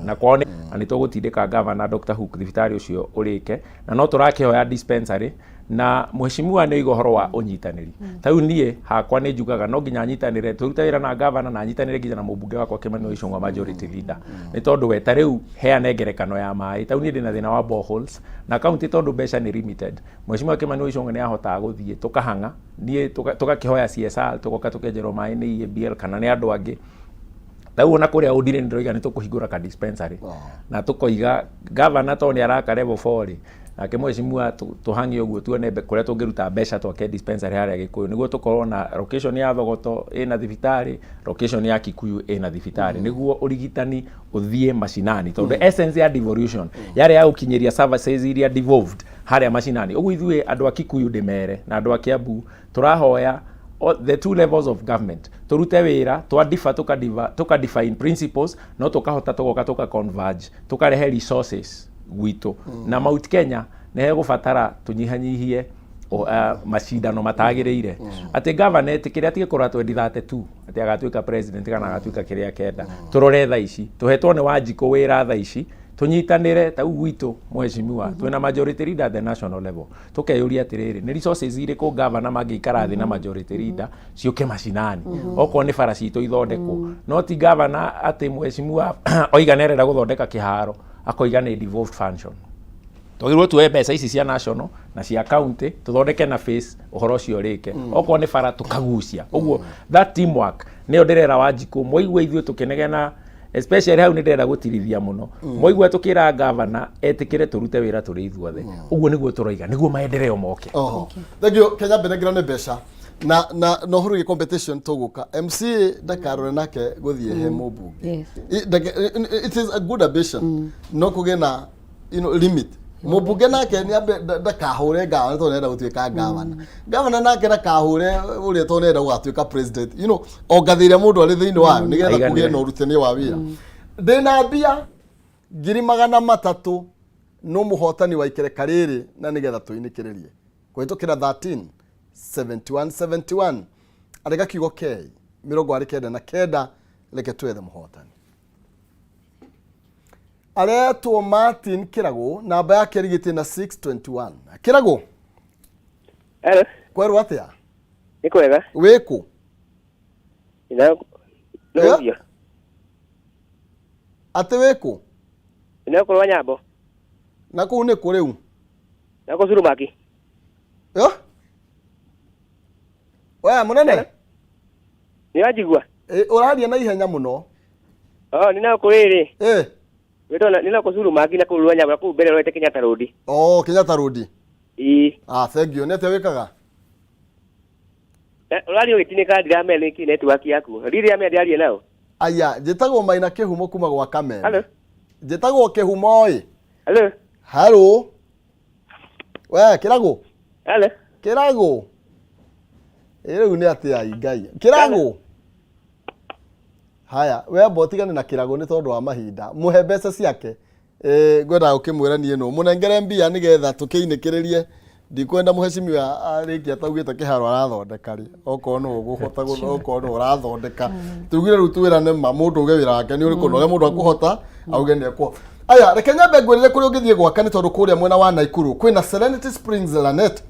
Na kwao na nĩ tũgũtindĩka gavana Dr. Hook thibitarĩ ũcio ũrĩke, na no tũrakĩhoya dispensary. Na mheshimiwa nĩ oiga ũhoro wa ũnyitanĩri. Ta rĩu niĩ hakwa nĩ njugaga no nginya nyitanĩre, tũrute wĩra na gavana na nyitanĩre nginya na mũmbunge wakwa Kĩmani wa Ichung'wa, majority leader, nĩ tondũ we ta rĩu heane ngerekano ya maĩ. Ta rĩu niĩ ndĩna thĩna wa boreholes na county, tondũ mbeca nĩ limited. Mheshimiwa Kĩmani wa Ichung'wa nĩ ahotaga gũthiĩ tũkahang'a niĩ tũgakĩhoya CSR, tũgoka tũkenjerwo maĩ nĩ EABL kana nĩ andũ angĩ. Rĩu ona kũrĩa Ũndire nĩ ndĩroiga nĩ tũkũhingũra ka dispensary, na tũkoiga gavana tondũ nĩ araka level 4 rĩ, nake mheshimiwa tũhang'e ũguo tuone kũrĩa tũngĩruta mbeca twake dispensary harĩa Gĩkũyũ, nĩguo tũkorwo na location ya Thogoto ĩna thibitarĩ, location ya Kikuyu ĩna thibitarĩ, nĩguo ũrigitani ũthiĩ macinani, tondũ essence ya devolution yarĩ ya gũkinyĩria services iria devolved harĩa macinani. Ũguo ithuĩ andũ a Kikuyu, ndĩmere na andũ a Kiambu, tũrahoya the two levels of government turute wĩra twa tuka define principles, no tukahota tugoka tuka converge, tukarehe resources gwitũ. Na Mount Kenya nĩ hegũbatara tũnyihanyihie macindano matagĩrĩire, atĩ governor etĩkĩre atige kũrora 2032 atĩ agatuĩka president kana agatuĩka kĩrĩa kenda. Tũrore thaa ici tũhetwo nĩ Wanjikũ wĩra thaa ici, tũnyitanĩre. Ta rĩu gwitũ, mheshimiwa, twĩna majority leader at the national level. Tũkeyũria atĩrĩrĩ, nĩ resources irĩkũ governor mangĩikara thĩ na majority leader ciũke macinani, okorwo nĩ bara citũ ithondekwo? No ti governor atĩ mheshimiwa oiga nĩ arenda gũthondeka kĩharo, akoiga nĩ devolved function. Twagĩrĩirwo tuoe mbeca ici cia national na cia county, tũthondeke na face ũhoro ũcio ũrĩke. Okorwo nĩ bara, tũkagucia ũguo. That teamwork nĩyo ndĩrera Wanjikũ. Mwaigua ithuĩ tũkĩnegena, especially hau nĩ ndĩrenda gũtirithia mũno, mwaigua tũkĩra gavana etĩkĩre tũrute wĩra tũrĩ ithuothe. Ũguo nĩguo tũroiga nĩguo maendeleo moke. Oho, thank you. Kenya mbere nĩ mbeca na ũhoro wĩgiĩ competition, tũgũka MCA ndakarore nake gũthiĩ he mũmbunge. It is a good ambition, no kũgĩe na limit. Mũmbunge nake nĩ ambe ndakahũre gavana tondũ nĩarenda gũtuĩka gavana, gavana nake ndakahũre ũrĩa tondũ nĩarenda gũgatuĩka president, o ngathĩ ĩrĩa mũndũ arĩ thĩinĩ wayo, nĩgetha kũgĩe Aiganĩre. na ũrutania wa wĩra. Ndĩna mbia 300,000, no mũhotani wa ikereka rĩrĩ, na nĩgetha tũinĩkĩrĩrie kũhĩtũkĩra 13 71 71, andĩka kiugo K 49, reke twethe mũhotani. Aretwo Martin Kĩragũ, namba yake ĩrigĩtie na 621. Kĩragũ. Hello, Kwerwo atĩa? Nĩ kwega. Wĩkũ? Nina no. Ũthio. Atĩ wĩkũ? Nina Nyambo. Na kũu nĩ kũ rĩu? Na kũ Surumaki. Yo? We mũnene. Nĩ wanjigua? Ĩ, ũraria na ihenya mũno. Oh, nina kũ rĩrĩ. Ĩ. Wĩtwo nina kũ Surumaki na kũu rwa Nyambo na kũu mbere rwete Kenyatta Road. Oh, Kenyatta Road. Ĩ. Ah, thank you. Nĩ atĩa wĩkaga? Ũraria ũgĩtinĩka, ndiramenya nĩkĩ network yaku. Rĩrĩa menya ndĩraria nao. Aya, njĩtagwo Maina Kĩhumo kuma gwa Kameme. Hello. Njĩtagwo Kĩhumo ĩ. Hello. Hello. We, Kĩragũ. Hello. Kĩragũ. Ĩ, rĩu nĩ atĩa Ngai? Kĩragũ. Haya, we amba ũtigane na Kĩragũ nĩ tondũ wa mahinda. Mũhe mbeca ciake. Ĩ, ngwendaga gũkĩmwĩra niĩ nũ. Mũnengere mbia nĩgetha tũkĩinĩkĩrĩrie. Ndikwenda mũhecimiwa arĩkia ataugĩte kĩharo arathondeka rĩ, okorwo nĩ ũgũhota okorwo nĩ ũrathondeka, tugire rĩu twĩrane ma mũndũ uge wĩra wake nĩ ũrĩkũ, na ũrĩa mũndũ akũhota auge nĩ ekũhota. Aya, reke nyambe ngwĩrĩre kũrĩa ũngĩthiĩ gwaka, nĩ tondũ kũrĩa mwena wa Naikuru kwĩna Serenity Springs Lanet,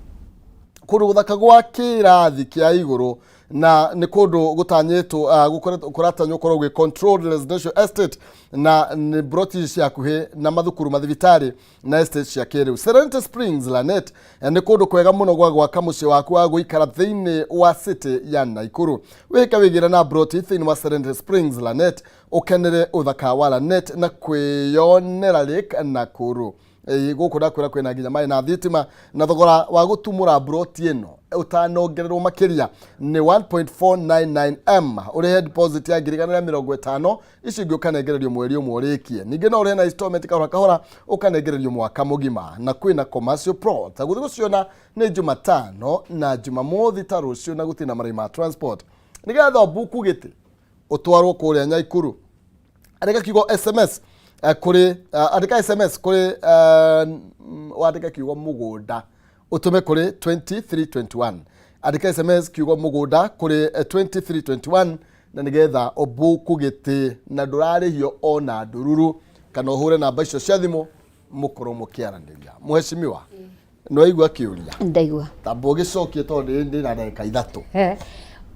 kũndũ gũthaka gwa kĩrathi kĩa igũrũ, na nĩ kũndũ gũtanyĩtwo kũratanywo gũkorwo gwĩ controlled residential estate, na nĩ broti cia hakuhĩ na mathukuru, mathibitarĩ na estate cia kĩrĩu. Serenity Springs Lanet nĩ kũndũ kwega mũno gwa gwaka mũciĩ waku wa gũikara thĩinĩ wa city ya Naikuru. Wĩke wĩgĩre na broti thĩinĩ wa Serenity Springs Lanet, ũkenere ũthaka wa Lanet na kwĩyonera Lake Nakuru. Ĩĩ, gũkũ ndakwĩra kwĩna nginya maĩ na thitima, na thogora wa gũtumũra broti ĩno ũtanongererwo makĩria nĩ 1.499 m. Ũrĩhe deposit ya 150,000, icio ingĩ ũkanengererio mweri ũmwe ũrĩkie. Ningĩ no ũrĩhe na installment kahora kahora, ũkanengererio mwaka mũgima. Na kwĩna commercial plot. Gũthiĩ gũciona nĩ Jumatano na Jumamothi ta rũciũ, na gũtirĩ na marĩhi ma transport. Nĩgetha ũbuku gĩtĩ ũtwarwo kũrĩa Nyaikuru, andĩka kiugo SMS kũrĩ andĩka SMS kũrĩ wandĩka kiugo mũgũnda, ũtũme kũrĩ 2321. Andĩka SMS kiugo mũgũnda kũrĩ 2321, na nĩgetha ũbuku gĩtĩ na ndũrarĩhio ona ndururu. Kana ũhũre namba icio cia thimũ mũkorwo mũkĩaranĩria. Mũhecimiwa, nĩ waigua kĩũria? Ndaigua. Tamba ũgĩcokie tondũ ndĩ na ndagĩka 3.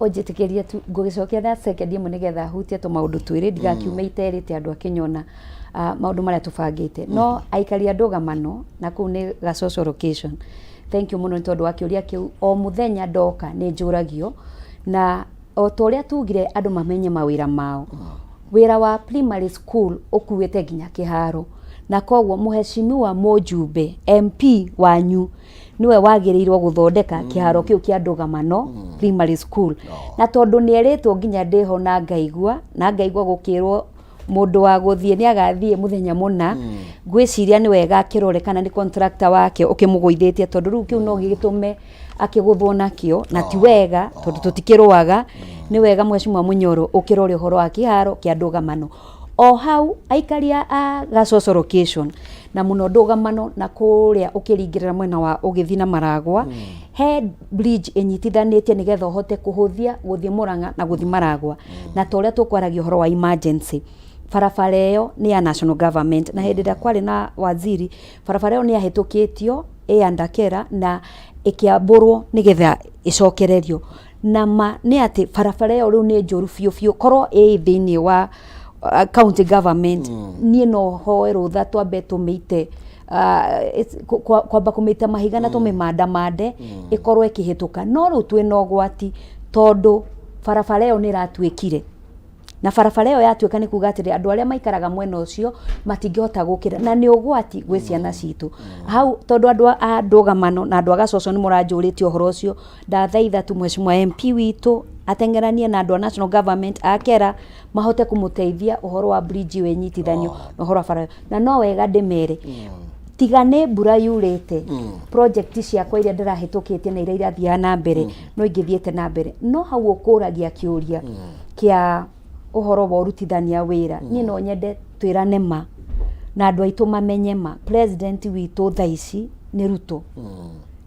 Ũnjĩtĩkĩrie tu ngũgĩcokia na second ĩmwe nĩgetha hutie tũmaũndũ twĩrĩ ndigakiume iterĩte andũ akĩnyona maũndũ marĩa tũbangĩte. No aikari a ndũgamano na kũu nĩ Gacoco location, thank you mũno nĩ tondũ wa kĩũria kĩu. O mũthenya ndoka nĩ njũragio, na o ta ũrĩa tugire andũ mamenye mawĩra mao, wĩra wa primary school ũkuĩte nginya kĩharo, na koguo mũheshimiwa mũjumbe MP wanyu nĩwe wagĩrĩirwo gũthondeka kĩharo kĩu kĩa ndũgamano primary school. Na tondũ nĩ erĩtwo nginya ndĩho na ngaigua gũkĩrwo mũndũ wa gũthiĩ nĩ agathiĩ mũthenya mũna, ngwĩciria nĩ wega akĩrore kana nĩ contractor wake ũkĩmũgũithĩtie, tondũ rĩu kĩu no gĩgĩtũme akĩgũthwo nakĩo, na ti wega tondũ tũtikĩrũaga. Nĩ wega mheshimiwa Munyoro ũkĩrore ũhoro wa kĩharo kĩa ndũgamano. O hau aikari a Gacoco location na mũno ndũgamano na kũrĩa ũkĩringĩrĩra mwena wa ũgĩthiĩ na Maragwa, he bridge ĩnyitithanĩtie nĩgetha ũhote kũhũthia gũthiĩ Murang'a na gũthiĩ Maragwa. Na ta ũrĩa tũkwaragia ũhoro wa emergency, barabara ĩyo nĩ ya national government, na hĩndĩ ĩrĩa kwarĩ na waziri, barabara ĩyo nĩ yahĩtũkĩtio ĩ under KERA na ĩkĩambũrwo nĩgetha ĩcokererio. Na ma nĩ atĩ barabara ĩyo rĩu nĩ njũru biũ biũ, korwo ĩ thĩinĩ wa county government, niĩ no hoe rũtha twambe tũmĩite kwamba kũmĩita mahiga na tũmĩmandamande ĩkorwo ĩkĩhĩtũka. No rĩu twĩna ũgwati tondũ barabara ĩyo nĩ ĩratuĩkire, na barabara ĩyo yatuĩka nĩ kuga atĩrĩ, andũ arĩa maikaraga mwena ũcio matingĩhota gũkĩra, na nĩ ũgwati gwĩ ciana citũ hau, tondũ andũ a ndũgamano na andũ a Gacoco nĩ mũranjũrĩtie ũhoro ũcio. Ndathaitha tu mheshimiwa MP witũ ateng'eranie na andũ a national government a KERA mahote kũmũteithia ũhoro wa bridge ĩyo ĩnyitithanio na ũhoro wa barabara. Na no wega ndĩmere, tiga nĩ mbura yurĩte, project ciakwa iria ndĩrahĩtũkĩtie na iria irathiaga na mbere no ingĩthiĩte na mbere. No hau ũkũragia kĩũria kĩa ũhoro wa ũrutithania wĩra, niĩ no nyende twĩrane ma na andũ aitũ mamenye ma president witũ thaa ici nĩ Ruto.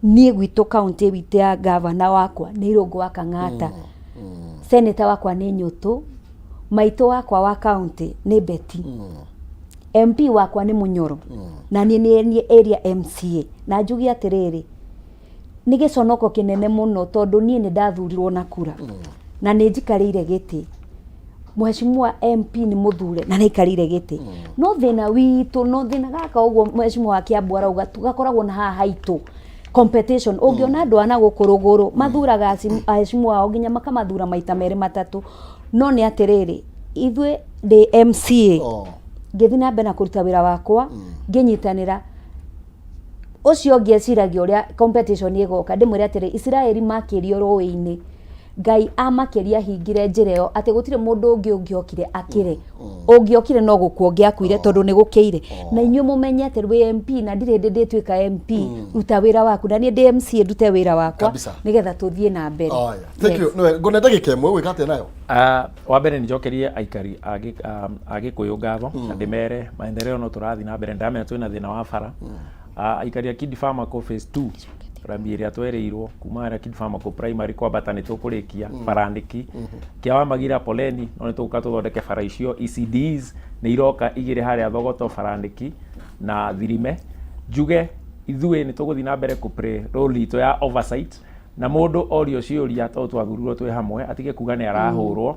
Niĩ gwitũ county witũ ya gavana wakwa nĩ Irũngũ wa Kang'ata, senator wakwa nĩ Nyũtũ, maitũ wakwa wa county nĩ Betty, MP wakwa nĩ Munyoro, na niĩ nĩ niĩ area MCA. Na njuge atĩrĩrĩ, nĩ gĩconoko kĩnene mũno tondũ niĩ nĩ ndathurirwo na kura na nĩ njikarĩire gĩtĩ. Mheshimiwa MP nĩ mũthure na nĩ aikarĩire gĩtĩ. No thĩna witũ, no thĩna gaka ũguo mheshimiwa wa Kiambu arauga, tũgakoragwo na haha haitũ competition. Ũngĩona andũ a na gũkũ rũgũrũ mathuraga aheshimiwa ao nginya makamathura maita merĩ matatũ. No nĩ atĩrĩrĩ, ithuĩ ndĩ MCA ngĩthiĩ na mbere na kũruta wĩra wakwa ngĩnyitanĩra, ũcio ũngĩ eciragia ũrĩa competition ĩgoka. Ndĩmwĩre atĩrĩ, Isiraeli makĩrio rũĩ-inĩ, Ngai amakĩria ahingire njĩra ĩyo atĩ gũtirĩ mũndũ ũngĩ ũngĩokire akĩre. Ũngĩokire no gũkua ũngĩakuire tondũ nĩ gũkĩire. Na inyuĩ mũmenye atĩ wĩ MP na ndirĩ hĩndĩ ndĩtuĩka MP, ruta wĩra waku, na niĩ ndĩ MCA ndute wĩra wakwa nĩgetha tũthiĩ na mbere. Thank you. Nĩwe ngona ndagĩka ĩmwe gwĩka atĩa nayo? Wa mbere nĩ njokerie aikari a Gĩkũyũ ngatho na ndĩmere maendeleo no tũrathiĩ na mbere. Ndamenya twĩna thĩna wa bara. Aikari a Kidi Pharmaco phase 2, rami ĩrĩa twerĩirwo kuma harĩa Kidi Pharmaco primary kwambata nĩ tũkũrĩkia bara nĩki kĩa wa Magira poleni, no nĩ tũgũka tũthondeke bara icio. ECDs nĩ iroka igĩrĩ harĩa Thogoto bara nĩki na Thirime. Njuge ithuĩ nĩ tũgũthiĩ na mbere kũ play role itũ ya oversight, na mũndũ orio ciũria tondũ twathurirwo twĩ hamwe atige kuga nĩ arahũrwo.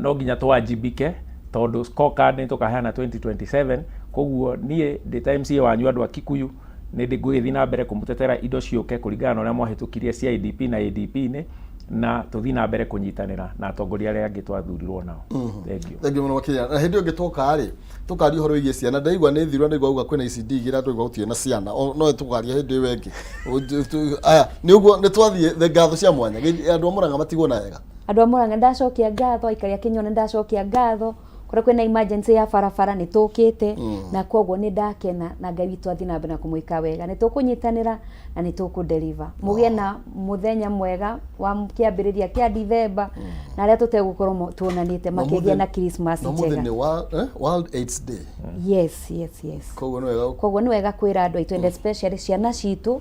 No nginya twajibike tondũ scorecard nĩ tũkaheana 2027. Koguo niĩ ndĩ ta MCA wanyu andũ a Kikuyu nĩ ndĩ ngũgĩthiĩ na mbere kũmũtetera indo ciũke kũringana na ũrĩa mwahĩtũkirie CIDP na ADP-inĩ, na tũthiĩ na mbere kũnyitanĩra na atongoria arĩa angĩ twathurirwo nao. Thank you. Thank you mũno makĩria. Na hĩndĩ ĩyo ĩngĩ twoka rĩ, tũkaria ũhoro wĩgiĩ ciana. Ndaigua nĩ thirwa, ndaigua uga kwĩna ICD igĩrĩ, ndaigua gũtirĩ na ciana. No tũkaria hĩndĩ ĩyo ĩngĩ. Aya, nĩ ũguo nĩ twathiĩ ngatho cia mwanya. Andũ a Murang'a matigwo na wega. Andũ a Murang'a ndacokia ngatho, aikari a Kĩnyona ndacokia ngatho, kũrĩa kwĩna emergency ya barabara nĩ tũkĩte, na koguo nĩ ndakena, na Ngai witũ athiĩ na mbere na kũmwĩka wega. Nĩ tũkũnyitanĩra na nĩ tũkũ deliver. Mũgĩe na mũthenya mwega wa kĩambĩrĩria kĩa Dithemba, na arĩa tũtegũkorwo tuonanĩte makĩgĩa na Christmas njega. Na ũmũthĩ nĩ World AIDS Day. Yes, yes, yes. Koguo nĩ wega, koguo nĩ wega kwĩra andũ aitũ, and especially ciana citũ,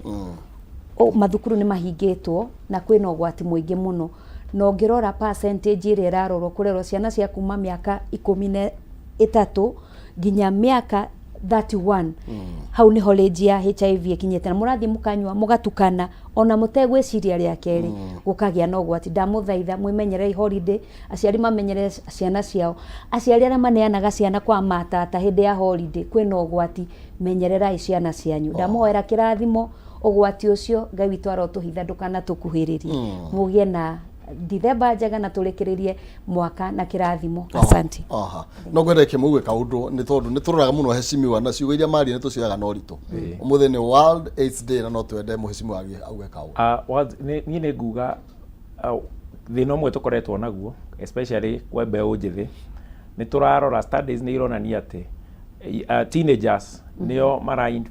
mathukuru nĩ mahingĩtwo na kwĩna ũgwati mũingĩ mũno. Na ũngĩrora percentage ĩrĩa ĩrarorwo, kũrerwo ciana cia kuma mĩaka 13 3 nginya mĩaka 31. Hau nĩho range ya HIV ĩkinyĩte, na mũrathiĩ mũkanyua mũgatukana ona mũtegwĩciria rĩa kerĩ, gũkagĩa na ũgwati. Ndamũthaitha mwĩmenyerei holiday, aciari mamenyerere ciana ciao, aciari arĩa maneanaga ciana kwa matata hĩndĩ ya holiday, kwĩna ũgwati, menyererai ciana cianyu. Ndamũhoera kĩrathimo, ũgwati ũcio Ngai witũ arotũhitha ndũkanatũkuhĩrĩrie. Mũgĩe na Dithemba njega na tũrĩkĩrĩrie mwaka na kĩrathimo. Asante. Aha, no ngwenda kĩmũgue kaũndũ nĩ tondũ nĩ tũroraga mũno heshimiwa na ciugo iria maria nĩ tũcioyaga na ũritũ. Ũmũthĩ nĩ World AIDS Day na no twende mũheshimiwa auge kaũndũ. Niĩ nĩ nguga thĩna ũmwe tũkoretwo naguo, especially kwa mbeũ njĩthĩ, nĩ tũrarora studies nĩ ironania atĩ teenagers nĩo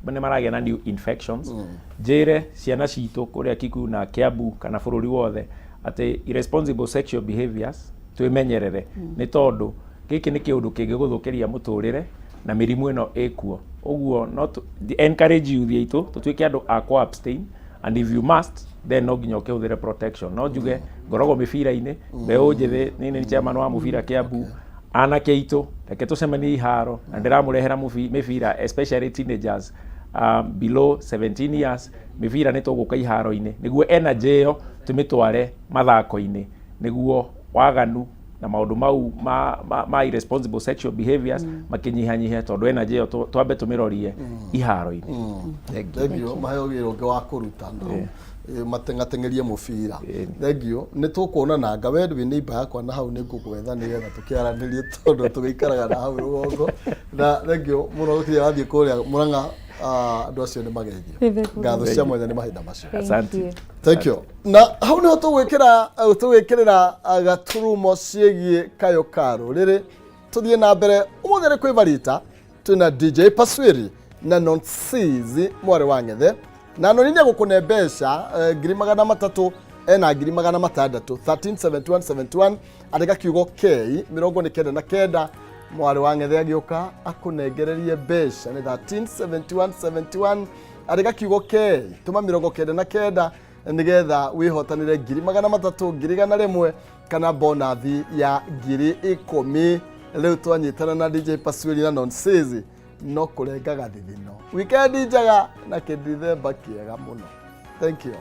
nĩ maragĩa na new infections. Njĩre ciana citũ kũrĩa Kikuyu na Kiambu kana bũrũri wothe atĩ irresponsible sexual behaviors twĩmenyerere, nĩ tondũ gĩkĩ nĩ kĩũndũ kĩngĩgũthũkĩria mũtũrĩre na mĩrimũ ĩno ĩkuo. Ũguo no encourage youth aitũ tũtuĩke andũ a kũ abstain, and if you must, then no nginya ũkĩhũthĩre protection. No njuge ngoragwo mĩbira-inĩ, mbeũ njĩthĩ, niĩ nĩ chairman wa mũbira Kiambu, anake aitũ reke tũcemanie iharo na ndĩramũrehera mĩbira, especially teenagers below 17 years. Mĩbira nĩ tũgũka iharo-inĩ nĩguo energy ĩyo tũmĩtware mathako-inĩ, nĩguo waganu na maũndũ mau ma irresponsible sexual behaviors makĩnyihanyihe, tondũ energy ĩyo twambe tũmĩrorie iharo-inĩ. Thank you. Thank you. Maheo wĩra ũngĩ wa kũruta no mateng'ateng'erie mũbira. Thank you. Nĩ tũkuonana nga we wĩ neighbor yakwa na hau nĩ ngũgwetha nĩgetha tũkĩaranĩrie tondũ tũgĩikaraga na hau rũgongo. Na thank you mũno gũkinya wathiĩ kũrĩa Mũrang'a, andũ acio nĩ mageithio. Ngatho cia mwanya nĩ mahinda macio. Asante. You. Thank you. Na hau niho tũgwĩkĩra tũgwĩkĩrĩra gaturumo ciĩgiĩ kayũ ka rũrĩrĩ. Tũthiĩ na mbere, ũmũthĩ nĩ kwĩ barita twĩna DJ Paswiri na Nonsizi mwarĩ wa Ng'ethe na noni nĩ egũkũne mbeca 300,000 ena 600,000 137171. Andĩka kiugo K 99 mwarĩ wa Ng'ethe agĩũka akũnengererie mbeca. Nĩ 137171, andĩka kiugo K, tũma 99 nĩgetha wĩhotanĩre 300,000, 100,000 kana bonathi ya 10,000. Rĩu twanyitana na DJ Paswiri na Nonsizi no kũrengaga thithino. Wikendi njega na kĩndithemba kĩega mũno. Thank you.